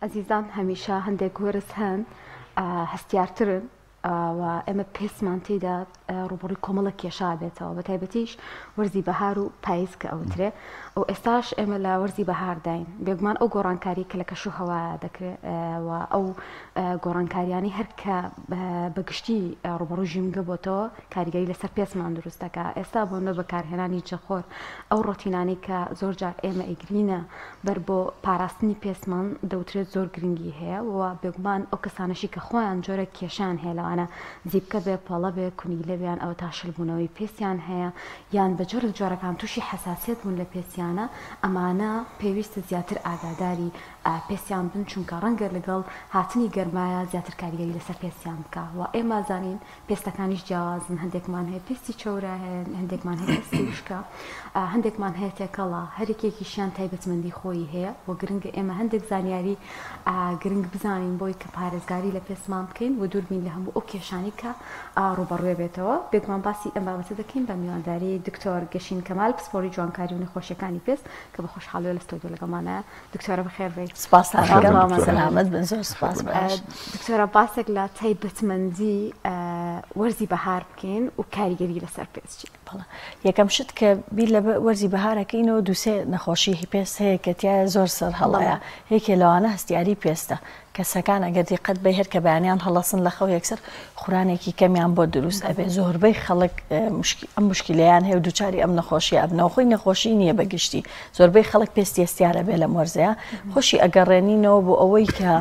ئەزیزان هەمیشە هەندێک وەرز هەن هەستیارترن و ئێمە پێستمان تێیدا ڕووبەڕووی کۆمەڵێک کێشە بێتەوە بە تایبەتیش وەرزی بەهار و پاییز کە ئەوترێ و ئێستاش ئێمە لە وەرزی بەهارداین بێگومان ئەو گۆڕانکاری کە لە کەش و هەوایە دەکرێت و ئەو گۆڕانکاریانی هەر کە بەگشتی ڕووبەڕووی ژینگە بۆتەوە کاریگەری لەسەر پێستمان دروست دەکا ئێستا بۆ نە بەکارهێنانی جەخۆر ئەو ڕۆتینانەی کە زۆر جار ئێمە ئەیگرینە بەر بۆ پاراستنی پێستمان دەوترێت زۆر گرنگی هەیە و بێگومان ئەو کەسانەشی کە خۆیان جۆرێک کێشەیان هەیە لەوانە زیپکە بێ پەڵە بێ کونیلە بێ یان ئەوەتا شلبوونەوەی پێستیان هەیە یان بە جۆرێک جۆرەکان تووشی حەساسیەت بوون لە پێستیانە ئەمانە پێویستە زیاتر ئاگاداری پێستیان بن چونکە ڕەنگە لەگەڵ هاتنی گەرمایە زیاتر کاریگەری لەسەر پێستیان بکا و ئێمە زانین پێستەکانیش جیاوازن هەندێکمان هەیە پێستی چەورە هەیە هەندێکمان هەیە پێستی وشکە هەندێکمان هەیە تێکەڵە هەرێکێکیشیان تایبەتمەندی خۆی هەیە و گرنگە ئێمە هەندێک زانیاری گرنگ بزانین بۆی کە پارێزگاری لە پێستمان بکەین و دووربین لە هەموو ئەو کێشانی کە ڕووبەڕوێ بێتەوە بێگومان باسی ئەم بابەتە دەکەین بە میوانداری دکتۆر گەشین کەمال پسپۆری جوانکاری و نەخۆشیەکانی پێست کە بە خۆشحاڵیەوە لە ستۆدیۆ لەگەڵمانە دکتۆرە بەخێر بێی. سپاستان ئەکەم سەلامەت بن زۆر سپاس باش. دکتۆرە باسێک لە تایبەتمەندی وەرزی بەهار بکەین و کاریگەری لەسەر پێست چی؟ بەڵێ یەکەم شت کە بیر لە وەرزی بەهارەکەینەوە دووسێ نەخۆشی پێست هەیە کە تایە زۆر سەر هەڵەیە یەکێ لەوانە هەستیاری پێستە کەسەکان ئەگەر دیقەت بەی هەر کە بەیانیان هەڵەسن لە خەو یەکسەر خورانێکی کەمیان بۆ دروست ئەبێ زۆربەی خەڵک ئەم مشکلەیان هەیە و دووچاری ئەم نەخۆشی ئەبنەوە خۆی نەخۆشی نییە بە گشتی زۆربەی خەڵک پێستی هەستیارە بێ لەم وەرزەیە خۆشی ئەگەڕێنینەوە بۆ ئەوەی کە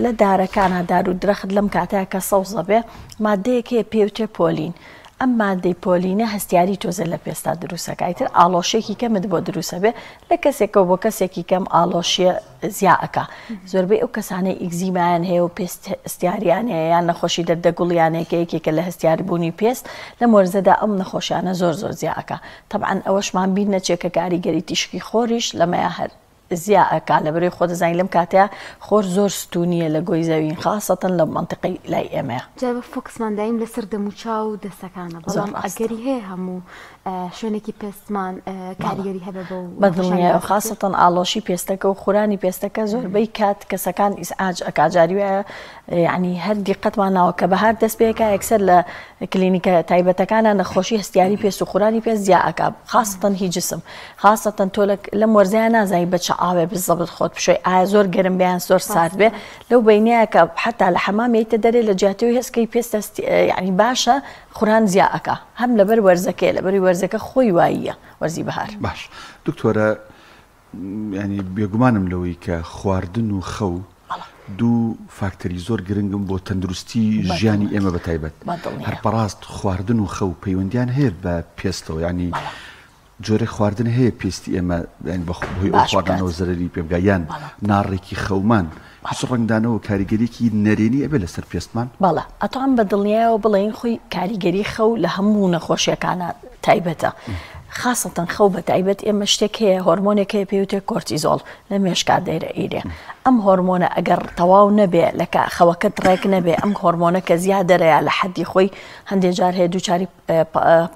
لە دارەکانە دار و درەخت لەم کاتەیە کە سەوزە بێ مادەیەک هەیە پێوتێ پۆلین ئەم مادەی پۆلینە هەستیاری تۆزە لە پێستا دروستەکە ئیتر ئاڵۆشێکی کەمت بۆ دروستە بێ لە کەسێکەوە بۆ کەسێکی کەم ئاڵۆشیە زیا ئەکا زۆربەی ئەو کەسانەی ئیگزیمایان هەیە و پێست هەستیاریان هەیە یان نەخۆشی دەردەگوڵیان هەیە کە یەکێکە لە هەستیاربوونی پێست لەم وەرزەدا ئەم نەخۆشیانە زۆر زۆر زیا ئەکا تەبعەن ئەوەشمان بیر نەچێ کە کاریگەری تیشکی خۆریش لەمەیا هەر زیا ئەکا لەبەرەی خۆ دەزانی لەم کاتەیا خۆر زۆر ستونیە لە گۆی زەوین خاسەتەن لە مەنتیقەی لای ئێمەیا. جا بە فۆکسمان دایم لەسەر دەموچاو و دەستەکانە زۆر بەڵام ڕاستە. ئەگەری هەیە هەموو شوێنێکی پێستمان کاریگەری هەبێ بەو بە نەخۆشیانەی دڵنیایەوە باست کرد؟ خاسەتەن ئاڵۆشی پێستەکە و خورانی پێستەکە زۆربەی کات کەسەکان ئیزعاج ئەکا جاری وایە یانی هەر دیقەتمان ناوە کە بەهار دەست پێکا یەکسەر لە کلینیکە تایبەتەکانە نەخۆشی هەستیاری پێست و خورانی پێست زیا ئەکا خاسەتەن هی جسم خاسەتەن تۆ لەم وەرزەیە نازانی بە چ ئاوێ بزەبت خۆت بشۆی ئایا زۆر گەرم بێ یان زۆر سارد بێ لەو بەینەیە کە حتا لە حەمام یەیتە دەرێ لە جیاتیەوەی هەستکەی پێست یانی باشە خوران زیا ئەکا هەم لەبەر وەرزەکەیە لەبەری وەرزەکە خۆی واییە وەرزی بەهار. باش دکتۆرە یانی بێگومانم لەوەی کە خواردن و خەو دوو فاکتەری زۆر گرنگن بۆ تەندروستی ژیانی ئێمە بە تایبەت هەر بەڕاست خواردن و خەو پەیوەندیان هەیە بە پێستەوە یانی جۆرێک خواردن هەیە پێستی ئێمە یانی بە هۆی ئەو خواردنەوە زەرەری پێ بگا یان ناڕێکی خەومان هیچ ڕەنگدانەوە و کاریگەریەکی نەرێنی ئەبێ لەسەر پێستمان؟ بەڵێ ئەتوان بە دڵنیایەوە بڵێین خۆی کاریگەری خەو لە هەموو نەخۆشیەکانا تایبەتە خاسەتەن خەو بە تایبەت ئێمە شتێک هەیە هۆرمۆنێک هەیە پێوتێ کۆرتیزۆڵ لە مێشکا دەیرە ئیرێ ئەم هۆرمۆنە ئەگەر تەواو نەبێ لە خەوەکەت ڕێک نەبێ ئەم هۆرمۆنە کە زیادەرەیە لە حەدی خۆی هەندێک جار هەیە دووچاری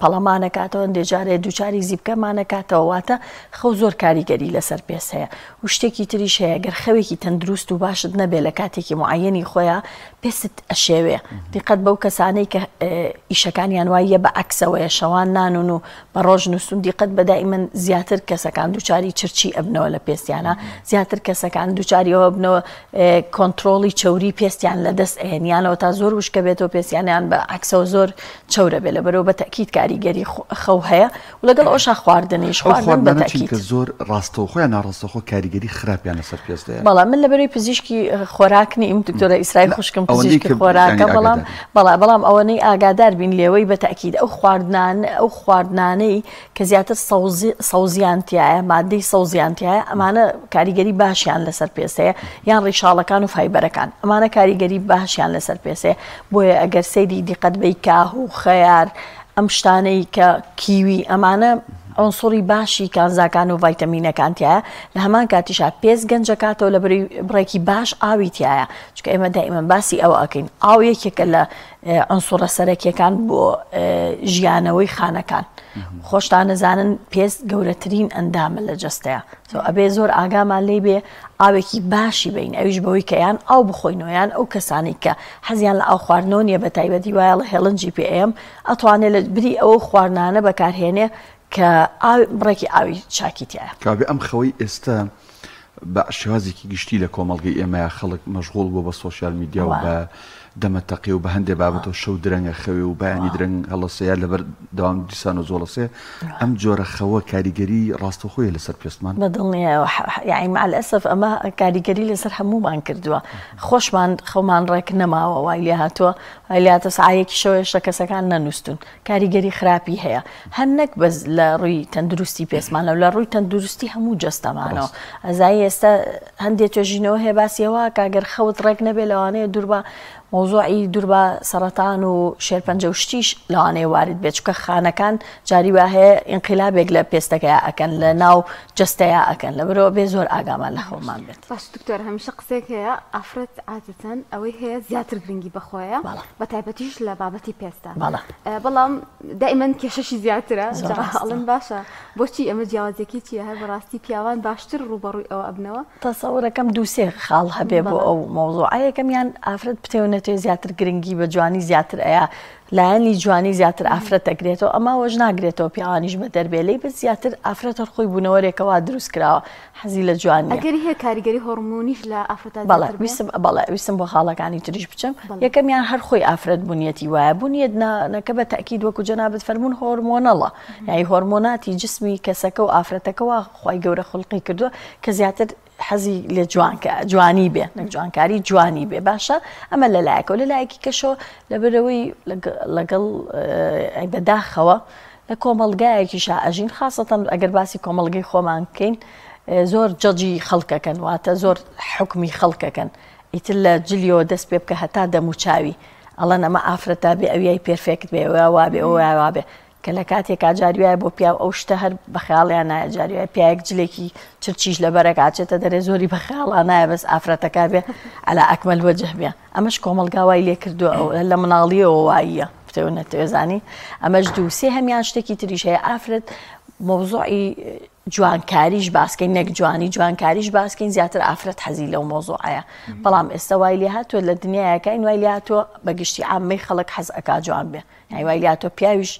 پەڵەمانەکاتەوە هەندێ جارێ دووچاری زیپکەمانەکاتەوە واتە خەو زۆر کاریگەری لەسەر پێست هەیە و شتێکی تریش هەیە گەر خەوێکی تەندروست و باشت نەبێ لە کاتێکی معەنی خۆیان پێست ئەشێوێ دیقەت بەو کەسانەی کە ئیشەکانیان وایە بە عەکسەوەیە شەوان نانون و بە ڕۆژ نووسون دیقەت بە دائیمەن زیاتر کەسەکان دووچاری چرچی ئەبنەوە لە پێستیانە زیاتر کەسەکان دووچاریەوە بنەوە کۆنترۆڵی چەوری پێستیان لە دەست ئەیەن یانەوە تا زۆر وشکە بێتەوە پێستیانیان بە عەکسەوە زۆر چەورە بێ لەبەرەوە بە تەئکید کاریگەری خەو هەیە و لەگەڵ ئەوشا خواردنیش ئەو خواردن بە خواردنانە چین تەئکید. کە زۆر ڕاستەوخۆ یان ناڕاستەوخۆ کاریگەری خراپیان لەسەر پێست هەیە؟ بەڵام من لەبەرەی پزیشکی خۆراک نیم دکتۆرە ئیسرای لا خوشکم ئەوەندەی پزیشکی کە خۆراکە یانی بەڵام ئاگاداری. بەڵا بەڵام ئەوەنەی ئاگادار بین لێوەی بە تەئکید ئەو خواردنان ئەو خواردنانەی کە زیاتر سەوزی سەوزیان تیایە مادەی سەوزیان تیایە ئەمانە کاریگەری باشیان لەسەر پێست هەیە یان ڕیشاڵەکان و فایبەرەکان ئەمانە کاریگەری باشیان لەسەر پێست هەیە بۆیە ئەگەر سەیری دیقەت بەی کاهو خەیار ئەم شتانەی کە کیوی ئەمانە عونسوڕی باشی کانزاکان و ڤایتەمینەکان تیایە لە هەمان کاتیشا پێست گەنجەکاتەوە لە بری بڕێکی باش ئاوی تیایە چونکە ئێمە دائیمەن باسی ئەوە ئەکەین ئاو یەکێکە لە عونسوڕە سەرەکیەکان بۆ ژیانەوەی خانەکان خۆشتان نەزانن پێست گەورەترین ئەندامە لە جەستەیە سۆ ئەبێ زۆر ئاگامان لێی بێ ئاوێکی باشی بین ئەویش بەوەی کە یان ئاو بخۆینەوە یان ئەو کەسانی کە حەزیان لە ئاو خواردنەوە نییە بە تایبەتی وایەڵە هێڵنجی پێ ئەیەم ئەتوانێ لە بری ئەو خواردنانە بەکارهێنێ کە ئاو بڕێکی ئاوی چاکی تیایە. کەوابێ ئەم خەوەی ئێستا بە شێوازێکی گشتی لە کۆمەڵگەی ئێمەیا خەڵک مەشغوڵ بووە بە سۆشیال میدیا و بە دەمەتەقێ و بە هەندێ بابەتەوە شەو درەنگ ئەخەوێ و بەیانی درەنگ هەڵەسێ یا لەبەر دەوام دیسانەوە زوو هەڵەسێ ئەم جۆرە خەوە کاریگەری ڕاستەوخۆیە لەسەر پێستمان؟ بە دڵنیایەوە یەعنی مع الاسف ئەمە کاریگەری لەسەر هەموومان کردووە خۆشمان خەومان ڕێک نەماوە وای لێهاتووە وای لێهاتووە سەعات یەکی شەو هێشتا کەسەکان نەنووستوون کاریگەری خراپی هەیە هەر نەک بەس لە ڕووی تەندروستی پێستمانەوە لە ڕووی تەندروستی هەموو جەستەمانەوە ئەزایی ئێستا هەندێک توێژینەوە هەیە باسی ئەوە کە گەر خەوت ڕێک نەبێ لەوانەیە دووربا مەوزوعی دووربا سەرەتان و شێرپەنجە و شتیش لەوانەیە وارد بێت چونکە خانەکان جاری وا هەیە ئینقلابێک لە پێستەکەیا ئەکەن لە ناو جەستەیا ئەکەن لەبەرئەوە بێ زۆر ئاگامان لە خەومان بێت. باش دکتۆر هەمیشە قسەیەک هەیە ئافرەت عادەتەن ئەوەی هەیە زیاتر گرنگی بەخۆیە بە تایبەتیش لە بابەتی پێستە بەڵام دائیمەن کێشەشی زیاترە ئەڵێن باشە بۆچی ئەمە جیاوازیەکەی چییە هەر بەڕاستی پیاوان باشتر ڕووبەڕووی ئەوە ئەبنەوە؟ تەسەورەکەم دوو سێ خاڵ هەبێ بۆ ئەو مەوزوعە یەکەمیان ئافرەت بتێ و نەتێ زیاتر گرنگی بە جوانی زیاتر ئەیا لایەنی جوانی زیاتر ئافرەت ئەگرێتەوە ئەما وەش ناگرێتەوە پیاوانیش بە دەربێ لێی بەس زیاتر ئافرەت هەر خۆی بوونەوەرێکە وا دروست کراوە حەزی لە جوانیە. ئەگەری هەیە کاریگەری هۆڕمۆنیش لە ئافرەتا بەڵێ زیاتر بێ؟ ویستم بەڵێ ویستم بۆ خاڵەکانی تریش بچم بەڵێ. یەکەمیان هەر خۆی ئافرەت بونیەتی وایە بونیەت نا نەکە بە تەئکید وەکو جەنابت فەرموون هۆرمۆنەڵە یای هۆرمۆناتی جسمی کەسەکە و ئافرەتەکە وا خوای گەورە خولقی کردووە کە زیاتر حەزی لە جوانکە جوانی بێ نەک جوانکاری جوانی بێ باشە ئەمە لە لایەکەوە لە لایەکی کەشەوە لەبەرەوەی لەگەڵ بەداخەوە لە کۆمەڵگایەکیشا ئەژین خاسەتەن ئەگەر باسی کۆمەڵگەی خۆمان بکەین زۆر جەجی خەڵکەکەن واتە زۆر حکمی خەڵکەکەن ئیتر لە جلیەوە دەست پێ بکە هەتا دەموچاوی ئەڵەن ئەمە ئافرەتا بێ ئەویای پێرفێکت بێ وابێ وابێ کە لە کاتێکا جاری وایە بۆ پیاو ئەو شتە هەر بە خەیاڵیان نایە جاری وایە پیاوێک جلێکی چرچیش لەبەرەکا ئەچێتە دەرێ زۆری بە خەیاڵا نایە بەس ئافرەتەکە بێ عەلا ئەکمەل وەجه بێ ئەمەش کۆمەڵگا وای لێ کردووە ئەو لە مناڵیەوە وایە بتەوێ نەتەوێ زانی ئەمەش دوو سێ هەمیان شتێکی تریش هەیە ئافرەت مەوزوعی جوانکاریش باسکەین نەک جوانی جوانکاریش باسکەین زیاتر ئافرەت حەزی لەو مەوزوعەیە بەڵام ئێستا وای لێ هاتووە لە دنیایەکەین وای لێ هاتووە بە گشتی عامەی خەڵک حەز ئەکا جوان بێ یانی وای لاتۆ پیاویش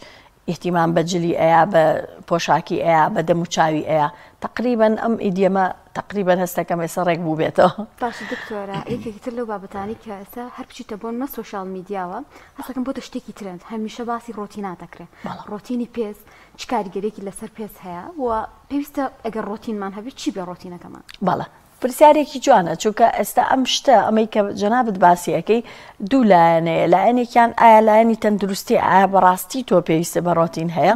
ئیهتیمام بە جلی ئەیا بە پۆشاکی ئەیا بە دەم و چاوی ئەیا تەقریبەن ئەم ئیدیەمە تەقریبەن هەستەکەم ئێستا ڕێک بووبێتەوە. باشە دکتۆرە یەکێکی تر لەو بابەتانەی کە ئێستا هەر بچیتە بۆ نمە سۆشیال میدیاوە هەستەکەم بۆتە شتێکی ترند هەمیشە باسی ڕۆتینات دەکرێ ڕۆتینی پێست چ کاریگەریەکی لەسەر پێست هەیە و پێویستە ئەگەر ڕۆتینمان هەبێت چی بێ ڕۆتینەکەمان؟ بەڵێ پرسیارێکی جوانە چونکە ئێستا ئەم شتە ئەمەی کە جەنابت باسی ئەەکەی دوو لایەنەیە لایەنێکیان ئایا لایەنی تەندروستی ئایا بەڕاستی تۆ پێویستە بە ڕۆتین هەیە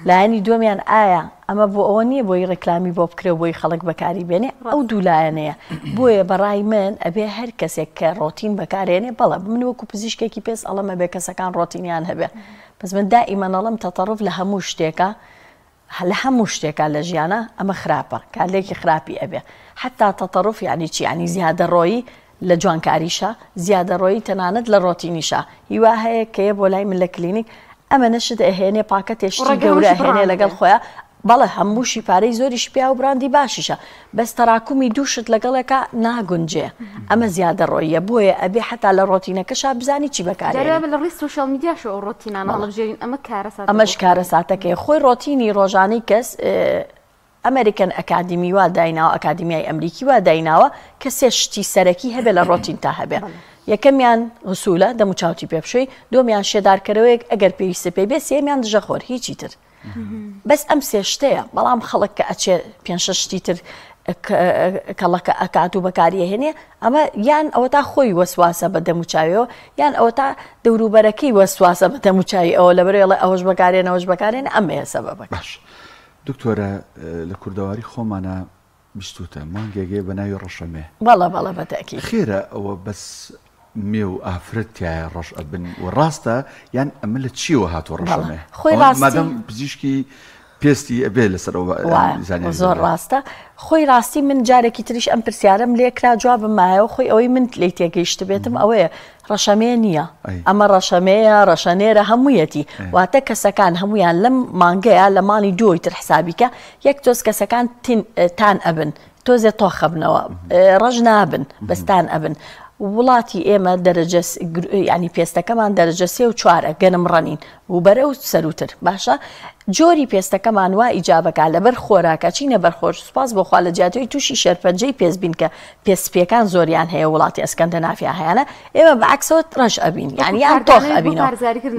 لایەنی دووەمیان ئایا ئەمە بۆ ئەوە نییە بۆی ڕێکلامی بۆ بکرێ بۆی خەڵک بەکاری بێنێ ئەو دوو لایەنەیە بۆیە بەڕای من ئەبێ هەر کەسێک کە ڕۆتین بەکارێنێ بەڵێ من وەکو پزیشکێکی پێست ئەڵێم ئەبێ کەسەکان ڕۆتینیان هەبێ بەس من دائیمەن ئەڵێم تەتەڕف لە هەموو شتێکە لە هەموو شتێکا لە ژیانا ئەمە خراپە کارلێکی خراپی ئەبێ حەتا تەتەڕوف یانی چی یانی زیادەڕۆیی لە جوانکاریشا زیادەڕۆیی تەنانەت لە ڕۆتینیشا هیوا هەیە کە یە بۆ لای من لە کلینیک ئەمەنە شت ئەهێنێ پاکەتێ شتی گەورە ئەهێنێ لەگەڵ خۆیا بەڵێ هەمووشی پارەی زۆریشی پیا و براندی باشیشە بەس تەراکومی دوو شت لەگەڵێکا ناگونجێ ئەمە زیادەڕۆییە بۆیە ئەبێ حەتا لە ڕۆتینەکەشا بزانی چی بەکارێنی. جارێ لە ڕووی سۆشیال میدیاشەوە ئەو ڕۆتینانە هەڵبژێرین ئەمە کارەساتە بۆ ئەمەش کارەساتەکەیە خۆی ڕۆتینی ڕۆژانەی کەس ئەمەریکەن ئەکادیمی وا دایناوە ئەکادیمیای ئەمریکی وا دایناوە کە سێ شتی سەرەکی هەبێ لە ڕۆتینتا هەبێ یەکەمیان غسولە دەموچاوتی پێ بشۆی دووەمیان شێدارکەرەوەیەک ئەگەر پێویستە پێی بێ سێیەمیان دژەخۆر هیچی تر بەس ئەم سێ شتەیە بەڵام خەڵک کە ئەچێ پێ شەش شتی تر کەڵەکە ئەکات و بەکاری ئەهێنێ ئەمە یان ئەوەتا خۆی وەسواسە بە دەموچاویەوە یان ئەوەتا دەوروبەرەکەی وەسواسە بە دەموچاوی ئەوە لەبەرئەوەی ئەڵێ ئەوەش بەکارێن ئەوەش بەکارێن ئەمەیە سەبەبەکە. باش دکتۆرە لە کوردەواری خۆمانا بیستوتە مانگێک هەیە بە ناوی ڕەشە مێ. بەڵێ بەڵێ بە تەئکید. خێرە ئەوە بەس مێ و ئافرەت تیایە ڕەش ئەبن و ڕاستە یان ئەمە لە چیەوە هاتووە ڕەشە بەڵێ مێ؟ خۆی ئەوە ڕاستی. مادام پزیشکی. پێستی ئەبێ لەسەر ئەو زانیاری زۆر ڕاستە خۆی ڕاستی من جارێکی تریش ئەم پرسیارم لێکرا جوابم مایەوە خۆی ئەوەی من لێی تێگەیشتبێتم ئەوەیە ڕەشەمێ نییە ئەمە ڕەشەمێیە ڕەشەنێرە هەموویەتی واتە کەسەکان هەمویان لەم مانگەیە لە ماڵی دووی تر حسابیکە یەک تۆز کەسەکان تان ئەبن تۆزێ تۆخەبنەوە ڕەش نابن بەستان ئەبن وڵاتی ئێمە دەرەجە ینی پێستەکەمان دەرەجە سێ و چوارە گەنم ڕەنین و بەرەو سەروتر باشە جۆری پێستەکەمان وا ئیجابەکە لەبەر خۆراکە چینە بەرخۆش سوپاس بۆخوا لە جیاتەوەی تووشی شێرپەنجەی پێست بین کە پێست سپیەکان زۆریان هەیە وڵاتی ئەسکەندەنافیا هەیانە ئێمە بە عەکسەوە ڕەش ئەبین یعنی یان تۆخ ئەبینەوە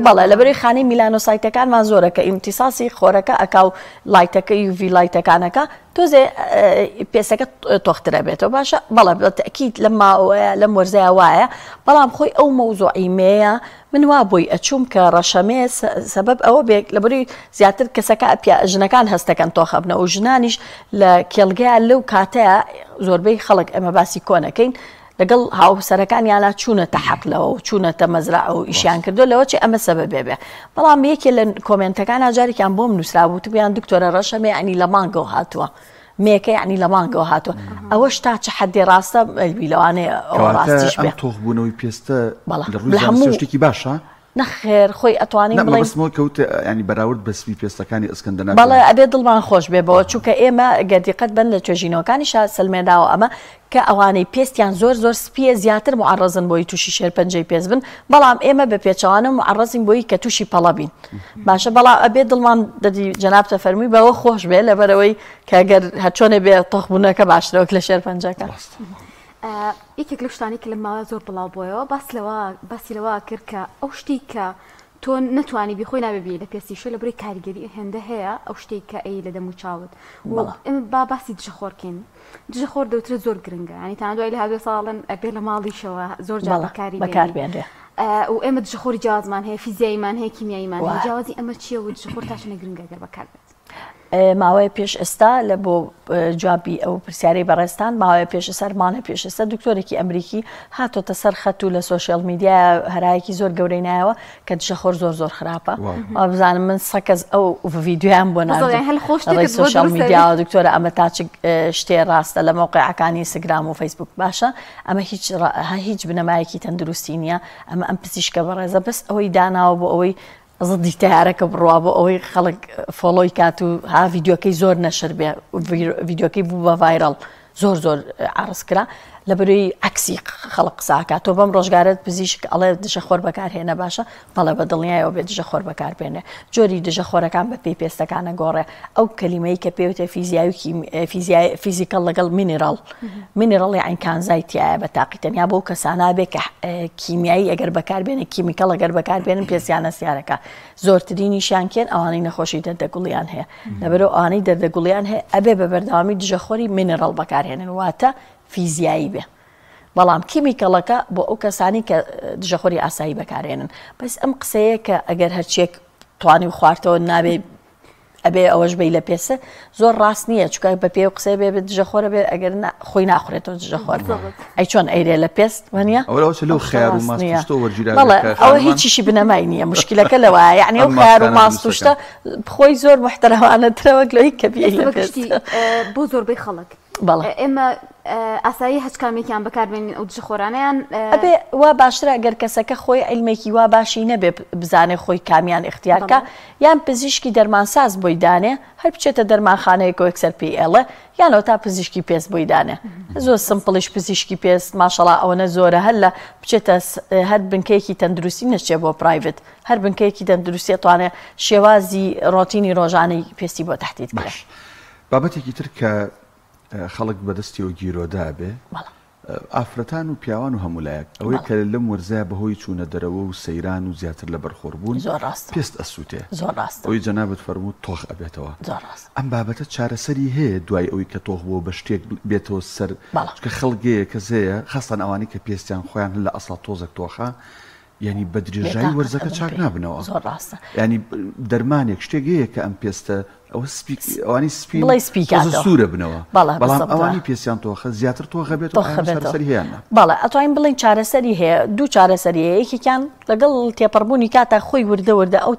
بەڵێ لەبەرەی خانەی میلانۆسایتەکانمان زۆرە کە ئیمتیساسی خۆرەکە ئەکا و ڵایتەکە یوڤی ڵایتەکانەکە تۆزێ پێسەکە تۆخترە بێتەوە باشە بەڵێ بە تەکیید لەم ماوەیە لەم وەرزەیە وایە بەڵام خۆی ئەو مەوزوعی مێیە من وا بۆی ئەچووم کە ڕەشەمێ سەبەب ئەوە بێ لەبەروی زیاتر کەسەکە پیا ژنەکان هەستەکەن تۆخەبنەوە و ژنانیش لە کێڵگەیە لەو کاتەیە زۆربەی خەڵک ئەمە باسی کۆنەکەین لەگەڵ هاوسەرەکانیانە چوونەتە حەقلەوە و چوونەتە مەزرع و ئیشیان کردو لەوە چی ئەمە سەبەبێ بێ بەڵام یەکێ لە کۆمێنتەکان جارێکیان بۆم نووسرا وتبیان دکتۆرە ڕەشەمێ ینی لە مانگەوە هاتووە. مێکە یعنی لە مانگەوە هاتووە ئەوەش تا چ حەدێ ڕاستە ئەوی لەوانەیە ئەوە ڕاستیش بێ. تۆخبوونەوەی پێستە لە ڕووی زانستی شتێکی باشە؟ نەخێر خۆی ئەتوانین بڵێین مەبەستمەوە کەوت ینی بەراورد بە سپی پێستەکانی ئەسکەندەنافیا بەڵێ ئەبێ دڵمان خۆش بێ بەوە چونکە ئێمە گەر دیقەت بەن لە توێژینەوەکانیشا سەلمێنراوە ئەمە کە ئەوانەی پێستیان زۆر زۆر سپییە زیاتر موعەڕەزن بۆی تووشی شێرپەنجەی پێست بن بەڵام ئێمە بە پێچەوانە موعەڕەزین بۆی کە تووشی پەڵە بین باشە بەڵام ئەبێ دڵمان دەدی جەنابتە فەرمووی بەوە خۆش بێ لەبەرەوەی کە گەر هەرچۆنێ بێ تۆخبوونەکە باشترە وەک لە شێرپەنجەکە. یەکێک لەو شتانەی کە لەم ماوەیە زۆر بڵاو بۆیەوە باس لەوە باسی لەوە کرد کە ئەو شتێک کە تۆ نەتوانی بیخۆی نابێ بیەی لە پێستی شوێ لە بری کاریگەری هێندە هەیە ئەو شتێک کە ئەی لە دەم و چاوت ئێمە با باسی دژەخۆر کەین دژەخۆر دەوترێت زۆر گرنگە ینی تا دوای لە هاوێ ساڵن ئەبێ لە ماڵیشەوە زۆر جار بەکاری بەکاربێنرێ و ئێمە دژەخۆری جیاوازمان هەیە فیزیاییمان هەیە کیمیاییمان هەیە جیاوازی ئەمە چییە و دژەخۆر تا چەندە گرنگە گەر بەکاربێت؟ ماوەیە پێش ئێستا لە بۆ جوابی ئەو پرسیارەی بەڕێزتان ماوەیە پێش سەر مانە پێش ئێستا دکتۆرێکی ئەمریکی هاتۆتە سەر خەت و لە سۆشیال میدیا هەرایەکی زۆر گەورەی نایەوە کە دژەخۆر زۆر زۆر خراپە وابزانم من سەکەس ئەو ڤیدیۆیان بۆ ناردم سۆشیال میدیاوە دکتۆرە ئەمە تا چ شتێ ڕاستە لە مەوقعەکانی ئینستاگرام و فەیسبوک باشە ئەمە هیچ هیچ بنەمایەکی تەندروستی نییە ئەمە ئەم پزیشکە بەڕێزە بەس ئەوەی داناوە بۆ ئەوەی زدی تەیارەکە بڕوا بۆ ئەوەی خەڵک follow ی کات و ها ڤیدیۆکەی زۆر نەشر بێ ڤیدیۆکەی بوو بە viral زۆر زۆر عرض کرا لە بەرەی عکسی خەڵک قساکات تۆ بەم ڕۆژگارت پزیشک ئەڵێ دژە خۆر بەکارهێنە باشە بەڵێ بە دڵنیایەوە بێ دژە خۆر بەکاربێنێ جۆری دژە خۆرەکان بە پێی پێستەکانە گۆڕێ ئەو کەلیمەی کە پێوتە فیزیاوی فیزیای physical لەگەڵ mineral mineral یەعنی کانزای تایە بە تاقی تەنیا بۆ کەسانە بێ کە کیمیایی ئەگەر بەکاربێنە chemical ئەگەر بەکاربێنن پێستیان هەستیارەکە زۆرترینیشیان کێن ئەوانەی نەخۆشی دەردەگوڵیان هەیە لەبەرەوە ئەوانەی دەردەگوڵیان هەیە ئەبێ بە بەردەوامی دژەخۆری mineral بەکارهێنن واتە فیزیایی بێ بەڵام chemical ەکە بۆ ئەو کەسانی کە دژەخۆری ئاسایی بەکارێنن بەس ئەم قسەیە کە ئەگەر هەرچێک توانی و خوارتەوە نابێ ئەبێ ئەوەش بی لە پێسە زۆر ڕاست نییە چکە بە پێ و قسەی بێ دژە خۆرە بێ ئەگەر خۆی ناخورێتەوە دژە خۆر ئەی چۆن ئەیرێ لە پێست وانە ئەوە هیچیشی بنەمای نییە مشکلەکە لەوە یعنی ئەو خیار و ماستشتە خۆی زۆر محتەرەوانەترەوەک لەوەی کە بی لە پێست بۆ زۆربەی خەڵک بەڵێ. ئێمە ئاسایی هەچ کامێکیان بەکاربێنین ئەو دژەخۆرانەیان. ئەبێ وا باشترە گەر کەسەکە خۆی عیلمێکی وا باشی نەبێ بزانێ خۆی کامیان ئیختیار کا یان پزیشکی دەرمانساز بۆی دانێ هەر بچێتە دەرمانخانەیەک و یەکسەر پێی ئەڵێ یان ئەوتا پزیشکی پێست بۆی دانێ زۆر simple یش پزیشکی پێست ماشەڵا ئەوەنە زۆرە هەر لە بچێتە هەر بنکەیەکی تەندروستی نەچێ بۆ private هەر بنکەیەکی تەندروستی ئەتوانێ شێوازی ڕۆتینی ڕۆژانەی پێستی بۆ تەحدید بکرێ. بابەتێکی تر کە خەڵک بەدەستیەوە گیرۆدە ئەبێ ئافرەتان و پیاوان و هەموو لایەک ئەوەی کە لەم وەرزەیا بەهۆی چوونە دەرەوە و سەیران و زیاتر لە بەرخۆربوون پێست ئەسووتێ ئەوەی جەنابت فەرمووت تۆخ ئەبێتەوە ئەم بابەتە چارەسەری هەیە دوای ئەوەی کە تۆخ بووە بە شتێک بێتەوە سەر چونکە خەڵک هەیە کەس هەیە خاستان ئەوانەی کە پێستیان خۆیان هەر لە ئەسڵا تۆزێک تۆخە یانی بە درێژایی وەرزەکە چاک نابنەوە. زۆر ڕاستە. یانی دەرمانێک شتێک هەیە کە ئەم پێستە. ئەوە سپی ئەوانی سپی بڵێ سپی کاتەوە سوورە بنەوە بەڵام ئەوانی پێستیان تۆخە زیاتر تۆخە بێت چارەسەری هەیە بەڵێ ئەتوانین بڵێین چارەسەری هەیە دوو چارەسەری هەیە یەکێکیان لەگەڵ تێپەڕبوونی کاتا خۆی وردە وردە ئەو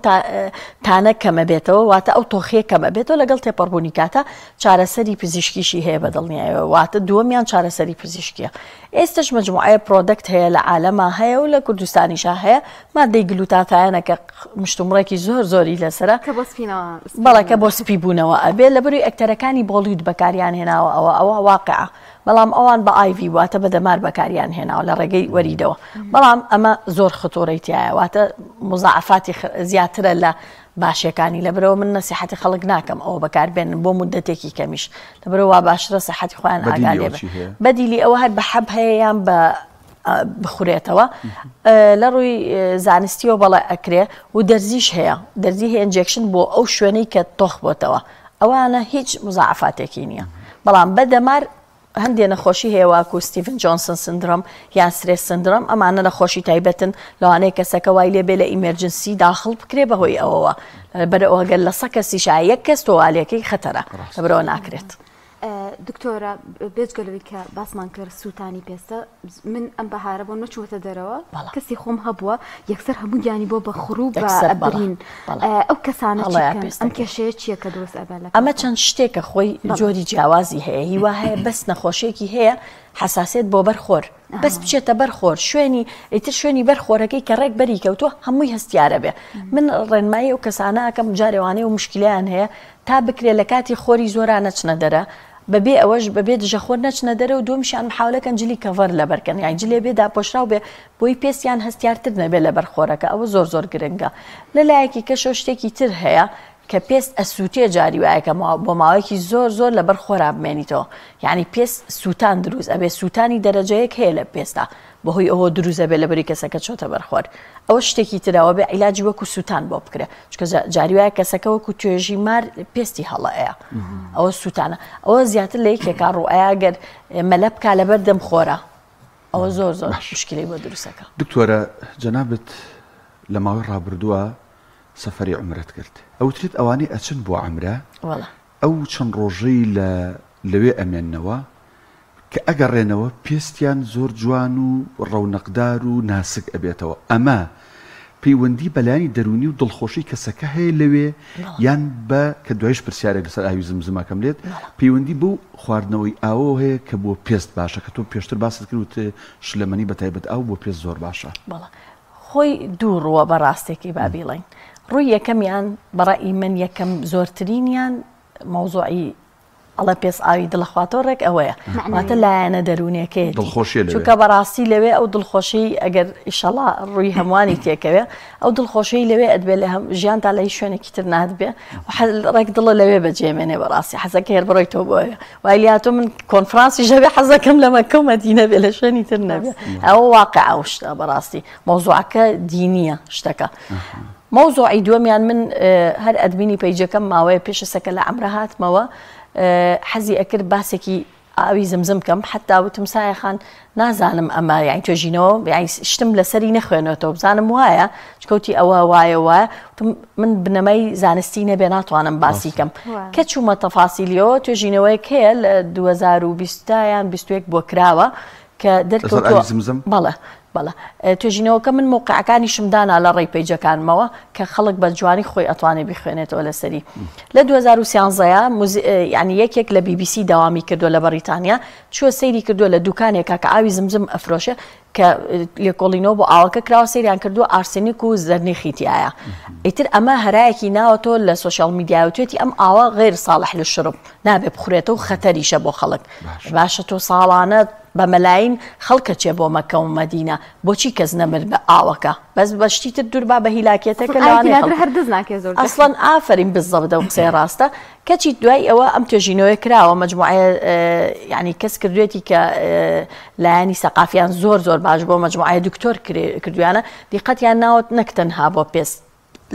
تانە کەمە بێتەوە واتە ئەو تۆخیە کەمە بێتەوە لەگەڵ تێپەڕبوونی کاتە چارەسەری پزیشکیشی هەیە بە دڵنیایەوە واتە دووەمیان چارەسەری پزیشکیە ئێستش مجموعەیە product هەیە لە عالەما هەیە و لە کوردستانیشا هەیە مادەی گلوتاتایەنە کە مشتومڕێکی زۆر زۆری لەسرە کە بۆ سپینەوە بەڵێ کە بۆ سپی بوونەوە ئەبێ لە بەروی ئەکتەرەکانی بۆڵیود بەکاریان هێناوە ئەوە ئەوە واقعە بەڵام ئەوان بە IV واتە بە دەمار بەکاریان هێناوە لە ڕێگەی وەریدەوە بەڵام ئەمە زۆر خطوڕەی تایە واتە مزاعفاتی زیاترە لە باشەکانی لەبەرەوە من نەسیحەتی خەڵک ناکەم ئەوە بەکاربێنن بۆ مدەتێکی کەمیش لەبەرەوە وا باشترە سەحەتی خۆیان ئاگا لێ بن بەدیلی ئەوە هەر بە حەب هەیە یان بە بخورێتەوە لە ڕووی زانستیەوە بەڵێ ئەکرێ و دەرزیش هەیە دەرزی هەیە injection بۆ ئەو شوێنەی کە تۆخ بۆتەوە ئەوانە هیچ مزاعفاتێکی نییە بەڵام بە دەمار هەندێ نەخۆشی هەیە واکو Steven Johnson syndrome یان stress syndrome ئەمانە نەخۆشی تایبەتن لەوانەیە کەسەکە وای لێ بێ لە emergency داخڵ بکرێ بەهۆی ئەوەوە بەرەوە گەر لە سە کەسیشا یەک کەس تۆوالەکەی خەتەرە لەبەرەوە ناکرێت. دکتۆرە بێجگە لەوەی کە باسمان کرد سووتانی پێستە من ئەم بەهارە بۆ نەچووەتە دەرەوە کەسی خۆم هەبووە یەکسەر هەموو گیانی بۆ بە خڕوو بە برین ئەو کەسانە ئەم کێشەیە چییە کە دروست ئەبێ لە ئەمە چەند شتێکە خۆی جۆری جیاوازی هەیە هیوا هەیە بەس نەخۆشیێکی هەیە حساسێت بۆ بەر خۆر بەس بچێتە بەر خۆر شوێنی ئیتر شوێنی بەر خۆرەکەی کە ڕێک بەری کەوتووە هەمووی هەستیارە بێ من ڕێنمایی ئەو کەسانە ئەکەم جارێوانەیە و مشکلیان هەیە تا بکرێ لە کاتی خۆری زۆرا نەچنە دەرە بەبێ ئەوەش بەبێ دژەخۆر نەچنە دەرە و دووەمیشیان محاولە کەن جلی cover لەبەر کەن یانی جلێ بێ داپۆشراو بێ بۆی پێستیان هەستیارتر نەبێ لەبەر خۆرەکە ئەوە زۆر زۆر گرنگە لە لایەکی کەشەوە شتێکی تر هەیە کە پێست ئەسووتێ جاری وایە کە بۆ ماوەیەکی زۆر زۆر لەبەر خۆرا بمێنیتەوە یعنی پێست سووتان دروست ئەبێ سووتانی دەرەجەیەک هەیە لە پێستا بەهۆی ئەوە دروست ئەبێ لەبەری کەسەکە چۆتە بەر خۆر ئەوە شتێکی ترە ئەوە بێ عیلاجی وەکو سووتان بۆ بکرێ چونکە جاری وایە کەسەکە وەکو توێژی مار پێستی هەڵەیە ئەوە سووتانە ئەوە زیاتر لە یەکێکا ڕوئەیە گەر مەلە بکا لەبەر دەم خۆرە ئەوە زۆر زۆر مشکلەی بۆ دروستەکە. دکتۆرە جەنابت لە ماوەی ڕابردووە سەفەری عومرەت کرد ئەوترێت ئەوانەی ئەچن بۆ عەمرە ئەو چەند ڕۆژەی لە لەوێ ئەمێننەوە کە ئەگەڕێنەوە پێستیان زۆر جوان و ڕەونەقدار و ناسک ئەبێتەوە ئەمە پەیوەندی بە لایەنی دەروونی و دڵخۆشی کەسەکە هەیە لەوێ یان بە کە دوایش پرسیارێک لەسەر ئاوی زمزم ئەکەم لێت پەیوەندی بەو خواردنەوەی ئاوەوە هەیە کە بۆ پێست باشە کە تۆ پێشتر باست کرد وتت شلەمەنی بە تایبەت ئاو بۆ پێست زۆر باشە. بەڵێ خۆی دوو ڕووە بە ڕاستێکی با بیڵێین ڕووی یەکەمیان بە ڕەئی من یەکەم زۆرترینیان مەوزوعی ئەڵێ پێس ئاوی دڵەخواتەوە ڕێک ئەوەیە واتە لایەنە دەروونیەکەیەتی دڵخۆشیە لەوێ چونکە بەڕاستی لەوێ ئەو دڵخۆشی ئەگەر ئیشەڵا ڕووی هەمووانی تێکەوێ ئەو دڵخۆشی لەوێ ئەدبێ لە هەم ژیان تا لە هیچ شوێنێکی تر نادبێ و ڕێک دڵە لەوێ بەجێمێنێ بەڕاستی حەزەکە هێر بڕۆیتەوە بۆیە وای لاتۆ من کۆنفرانسی ژەبێ حەزەکەم لە مەکە و مەدینە بێ لە شوێنی تر نەبێ ئەوە واقع ئەو شتە بەڕاستی مەوزوعەکە دینیە شتەکە مەوزوعی دووەمیان من هەر admin ی page ەکەم ماوەیە پێش سەکە لە عەمرە هاتمەوە حەزی ئەکرد باسێکی ئاوی زمزم کەم حتا وتم سایە خان نازانم ئەمە یانی توێژینەوە یانی شتم لەسەری نەخوێنێتەوە بزانم وایە چکەوتی ئەوە وایە وایە من بنەمای زانستی نەبێ ناتوانم باسی کەم کە چوومە تەفاسیلیەوە توێژینەوەیەک هەیە لە 2020 یان 21 بۆ کراوە کە دەرکەوتووە بەڵێ بەڵێ توێژینەوەکە من مەوقعەکانیشم دانا لە ڕێی پەیجەکانمەوە کە خەڵک بە جوانی خۆی ئەتوانێ بیخوێنێتەوە لەسەری لە 2013 یعنی یەکێک لە بی بی سی داوامی کردووە لە بەڕیتانیا چووە سەیری کردووە لە دوکانێکا کە ئاوی زمزم ئەفرۆشێ کە لێکۆڵینەوە بۆ ئاوەکە کراوە سەیریان کردووە ئارسنیک و زەرنیخی تایە ئیتر ئەمە هەرایەکی ناوەتەوە لە social media وتێتی ئەم ئاوە غیر صالح للشرب نابێ بخورێتەوە خەتەریشە بۆ خەڵک باشە تۆ ساڵانە بە مەلاین خەڵک ئەچێ بۆ مەکە و مەدینە بۆچی کەس نەمرد بە ئاوەکە بەس بە شتی تر دوور با بە هیلاکیەتەکە لەوانەیە خەڵک هەر دەست ناکەێ زۆر ئەسڵەن ئافەرین بالضبط ئەو قسەیە ڕاستە کەچی دوای ئەوە ئەم توێژینەوەیە کراوە مەجموعەیە یعنی کەس کردوێتی کە لایەنی سەقافیان زۆر زۆر باش بۆ مەجموعەیە دکتۆر کردویانە دیقەتیان ناوت نەک تەنها بۆ پێست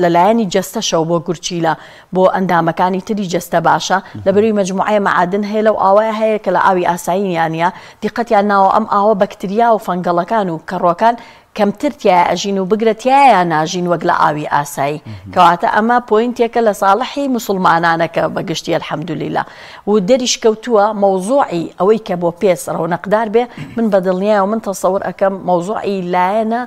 لە لایەنی جەستەشەوە بۆ گورچیلە، بۆ ئەندامەکانی تری جەستە باشە، لەبەرئەوەی مەجموعەیە مەعادن هەیە لەو ئاوەیا هەیە کە لە ئاوی ئاسایییا نییە، دیقەتیان ناوە ئەم ئاوە بەکتریا و فەنگەڵەکان و کەڕووەکان کەمتر تیایا ئەژین و بگرە تیایا ناژین وەک لە ئاوی ئاسایی کەواتە ئەمە point ێکە لە ساڵحی موسڵمانانە کە بە گشتی الحمدللە و دەریش کەوتووە مەوزوعی ئەوەی کە بۆ پێست ڕەونەقدار بێ من بە دڵنیایەوە من تەسەور ئەکەم مەوزوعی لایەنە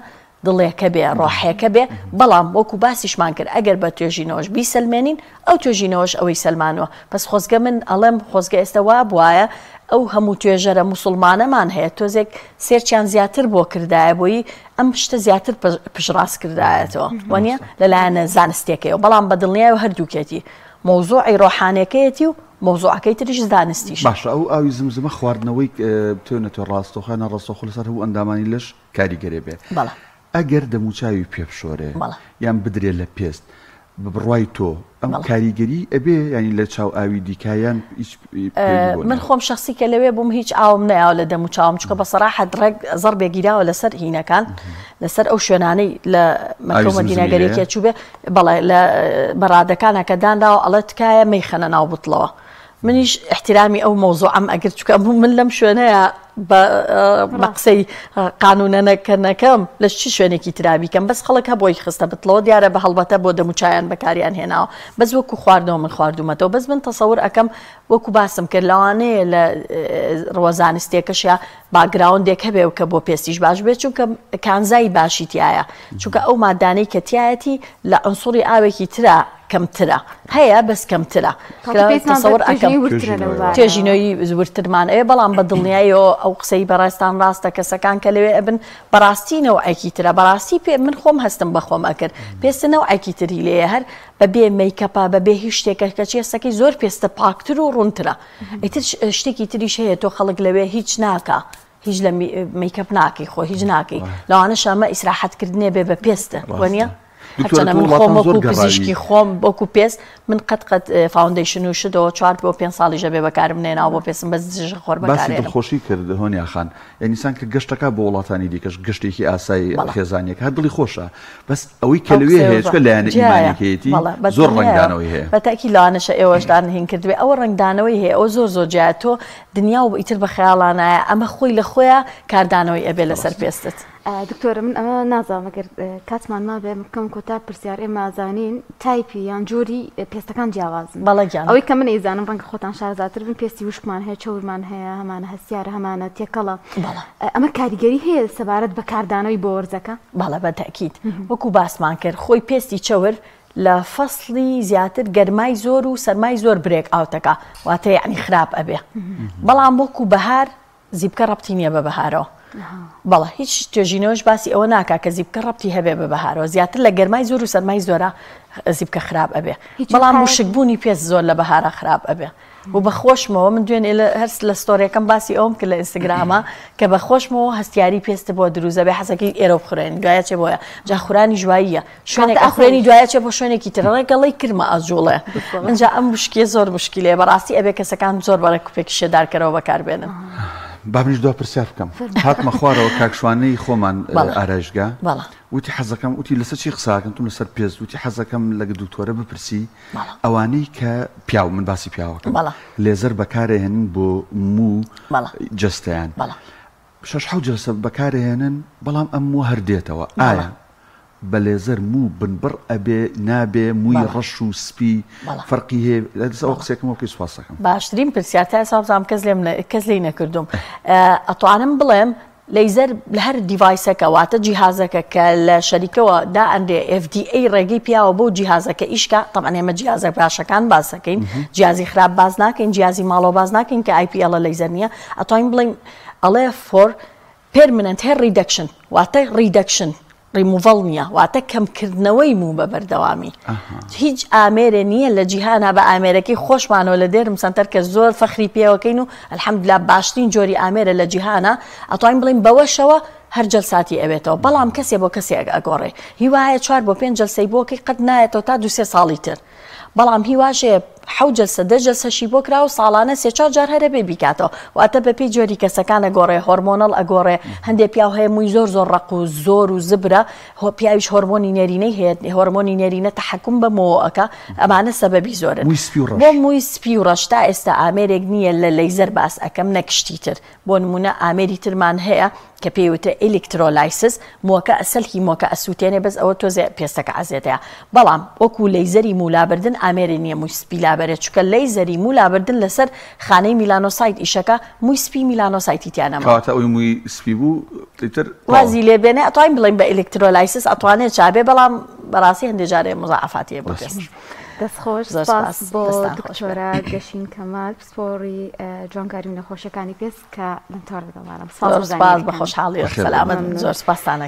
دڵێکە بێ ڕۆحێکە بێ بەڵام وەکو باسیشمان کرد ئەگەر بە توێژینەوەش بیسەلمێنین ئەو توێژینەوەش ئەوەی سەلمانوە بەس خۆزگە من ئەڵێم خۆزگە ئێستا وابوایە ئەو هەموو توێژەرە موسوڵمانەمان هەیە تۆزێک search یان زیاتر بۆ کردایە بۆی ئەم شتە زیاتر پشتڕاست کردایەتەوە وانە لەلایەنە زانستیەکەیەوە بەڵام بە دڵنیایەوە هەردووکێتی مەوزوعی ڕۆحانەکەیەتی و مەوزوعەکەی تریش زانستیش. باشە ئەو ئاوی زمزمە خواردنەوەی بتەوێ نەتەوێ ڕاستەوخۆ یان ناڕاستەوخۆ لەسەر هەموو ئەندامانی لەش کاریگەرێ بێ بەڵێ. ئەگەر دەموچاوی پێ بشۆرێ بەڵێ. یان بدرێ لە پێست بە بڕوای تۆ ئەم بەڵێ. کاریگەری ئەبێ یانی لە چاو ئاوی دیکە یان هیچ پەیوەندی بۆ من نیە؟ خۆم شەخسی کە لەوێ بووم هیچ ئاوم نەیاوە لە دەم و چاوم چونکە بە سەراحەت ڕێک زەڕبێ گیراوە لەسەر هینەکان لەسەر ئەو شوێنانەی لە مەککە ئاوی و مەدینە زمزمی گەر لێیە؟ یەکێ چووبێ بەڵێ لە بەڕادەکانە کە دانراوە ئەڵێ تکایە مەیخەنە ناو بوتڵەوە منیش ئیحتیرامی ئەو مەوزوعەم ئەگرت چونکە من لەم شوێنەیە بە قسەی قانونەنەکە نەکەم لە چ شوێنێکی ترا بیکەم بەس خەڵک هەبۆی خستە بتڵەوە دیارە بە هەڵبەتە بۆ دەموچایان بەکاریان هێناوە بەس وەکو خواردنەوە من خواردومەتەوە بەس من تەسەور ئەەکەم وەکو باسم کرد لەوانەیە لە ڕوە زانستێکەشە background ێک هەبێ و کە بۆ پێستیش باش بێت چونکە کانزای باشی تایە چونکە ئەو مادانەی کە تایەتی لە عنسوری ئاوێکی ترا کەمترە هەیە بەس کەمترە تەسەور ئەکەم توێژینەوەی وردترمان ئەوێ بەڵام بە دڵنیاییەوە ئەو قسەی بەڕێزتان ڕاستە کەسەکان کە لەوێ ئەبن بەڕاستی نەوعێکی ترە بەڕاستی پێ من خۆم هەستم بە خۆم ئەکرد پێستە نەوعێکی تری لێیە هەر بە بێ makeup ە بە بێ هیچ شتێکە کەچی هەستەکەی زۆر پێستە پاکتر و ڕوونترە ئیتر شتێکی تریش هەیە تۆ خەڵک لەوێ هیچ ناکا هیچ لە makeup ناکەی خۆ هیچ ناکەی لەوانەشە ئەمە ئیسراحەت کردنێ بێ بە پێستە وەنیە؟ هەرچەنە من خۆم وەکو پزیشکی خۆم وەکو پێست من قەت قەت foundation و شتەوە چوار بۆ پێ ساڵیشە بێ بەکارم نێناوە بۆ پێستم بەس دژە خۆر باسی دڵخۆشی کرد هۆنیا خان یعنی ئینسان کە گەشتەکە بۆ وڵاتانی دیکەش گەشتێکی ئاسایی خێزانیەکە هەر دڵی خۆشە بەس ئەوەی کە لەوێ هەیە چونکە لایەنە ئیمانیەکەیەتی زۆر ڕەنگدانەوەی هەیە بە تاکی لەوانەشە ئێوەشتان هین کردبێ ئەوە ڕەنگدانەوەی هەیە ئەوە زۆر زۆر جیایە تۆ دنیا و ئیتر بە خەیاڵانایە ئەمە خۆی لە خۆیا کاردانەوەی ئەبێ لەسەر پێستت. دکتۆرە من ئەمە نازانم ئەگەر کاتمان مابێ من بکەم کۆتا پرسیار ئێمە ئەزانین تایپی یان جۆری پێستەکان جیاوازن بەڵێ گیان ئەوەی کە من ئەیزانم ڕەنگە خۆتان شارەزاتر بن پێستی وشکمان هەیە چەورمان هەیە هەمانە هەستیارە هەمانە تێکەڵە بەڵێ ئەمە کاریگەری هەیە سەبارەت بە کاردانەوەی بۆ وەرزەکە؟ بەڵێ بە تەئکید وەکو باسمان کرد خۆی پێستی چەور لە فەسڵی زیاتر گەرمای زۆر و سەرمای زۆر break out ەکا واتە یەعنی خراپ ئەبێ بەڵام وەکو بەهار زیپکە ڕەبتی نییە بە بەهارەوە بەڵێ هیچ توێژینەوەش باسی ئەوە ناکا کە زیپکە ڕەبتی هەبێ بە بەهارەوە زیاتر لە گەرمای زۆر و سەرمای زۆرە زیپکە خراپ ئەبێ بەڵام وشکبوونی پێست زۆر لە بەهارە خراپ ئەبێ و بە خۆشمەوە من دوێنێ لە هەر لە story ەکەم باسی ئەوم کرد لە ئینستاگرامە کە بە خۆشمەوە هەستیاری پێست بۆ دروزە بێ حەزەکەی ئێرە بخورێن دوایە چێ بۆیە جا خورانی ژواییە شوێنێک ئەخورێنی دوایە چێ بۆ شوێنێکی تر ڕێگەڵی کرمە ئەجوڵێ ئینجا ئەم مشکیە زۆر مشکلەیە بەڕاستی ئەبێ کەسەکان زۆر بە ڕێکوپێکی شێدارکەرەوە بەکاربێنن. با منیش دوا پرسیار بکەم هاتمە خوارەوە کاک شوانەی خۆمان ئارایشگا وتی حەزەکەم وتی لەسەر چی قساکەم تم لەسەر پێست وتی حەزەکەم لە دکتۆرە بپرسی ئەوانەی کە پیاو من باسی پیاوەکەم لێزەر بەکارێنن بۆ موو جەستەیان شەش حەوت جەلسە بەکارئەهێنن بەڵام ئەم مووە هەر دێتەوە ئایا بە لێزەر موو بنبڕ ئەبێ نابێ مووی ڕەش و سپی فەرقی هەیە لەس ئەوە قسەکەم وەکەی سوپاس دەکەم. باشترین پرسیار تا ئێستا وابزانم کەس لێم کەس لێی نەکردووم ئەتوانم بڵێم لەیزەر لە هەر device ەکە واتە جیهازەکە کە لە شەریکەوە دائەنرێ FDA ڕێگەی پیاوە بۆ جیهازەکە ئیشکا تەبعەن ئێمە جیهازە باشەکان باسەکەین جیازی خراپ باس ناکەین جیازی ماڵەوە باس ناکەین کە IPL لەیزەر نییە ئەتوانین بڵێین ئەڵێ for permanent hair reduction واتە ڕیدەکشن ڕیموڤەڵ نییە واتە کەمکردنەوەی موو بە بەردەوامی هیچ ئامێرێ نییە لە جیهانا بە ئامێرەکەی خۆشمانەوە لە دێرم سەنتەر کە زۆر فەخری پێوەکەین و الحمدلله باشترین جۆری ئامێرە لە جیهانا ئەتوانین بڵێین بەوەشەوە هەر جەلساتی ئەوێتەوە بەڵام کەسێ بۆ کەسێک ئەگۆڕێ هیوایە چوار بۆ پێنج جەلسەی بۆکەی قەت نایەتەوە تا دوسێ ساڵی تر. بەڵام هی واش هەیە حەوت جەلسە دە جەلسەشی بۆ کرا و ساڵانە سێ چوار جار هەر ئەبێ بیکاتەوە واتە بەپێی جۆری کەسەکان ئەگۆڕێ hormonal ئەگۆڕێ هەندێ پیاو هەیە مووی زۆر زۆر ڕەق و زۆر و زبرە هۆ پیاویش هۆرمۆنی نێرینەی هەیە هۆرمۆنی نێرینە تەحەکوم بە مۆوە ئەکا ئەمانە سەبەبی زۆرن مووی سپی و ڕەش بۆ مووی سپی و ڕەش تا ئێستا ئامێرێک نییە لە لەیزەر باس ئەکەم نەک شتی تر بۆ نموونە ئامێری ترمان هەیە کە پێی وترێ electrolysis مووەکە سەلکی مووەکە ئەسووتێنێ بەس ئەوە تۆزێ پێستەکە عەزێتەیە بەڵام وەکو لەیزەری موو لابردن ئامێرێ نییە مووی سپی لابەرێ چونکە لەیزەری موو لابردن لەسەر خانەی melanocyte ئیشەکە مووی سپی melanocyte ی تیا نەماوە. کەواتە ئەوەی مووی سپی بوو ئیتر تەواو. وازی لێ بێنێ ئەتوانین بڵێین بە electrolysis ئەتوانێ چابێ بەڵام بەڕاستی هەندێ جارێ مزاعەفاتی هەیە بۆ پێست. دەست خۆش زۆر سپاس سپاس بۆ دەستان خۆش بێ. دکتۆرە گەشین کەمال پسپۆڕی جوانکاری و نەخۆشیەکانی پێست کە لەم تۆڕە لەگەڵمانە. سپاس زۆر بۆ سپاس بە زانیاریەکانت. خۆشحاڵیەوە بەخێر بێن. سەلامەت بن مەمنون. زۆر سپاستان ئەکەم.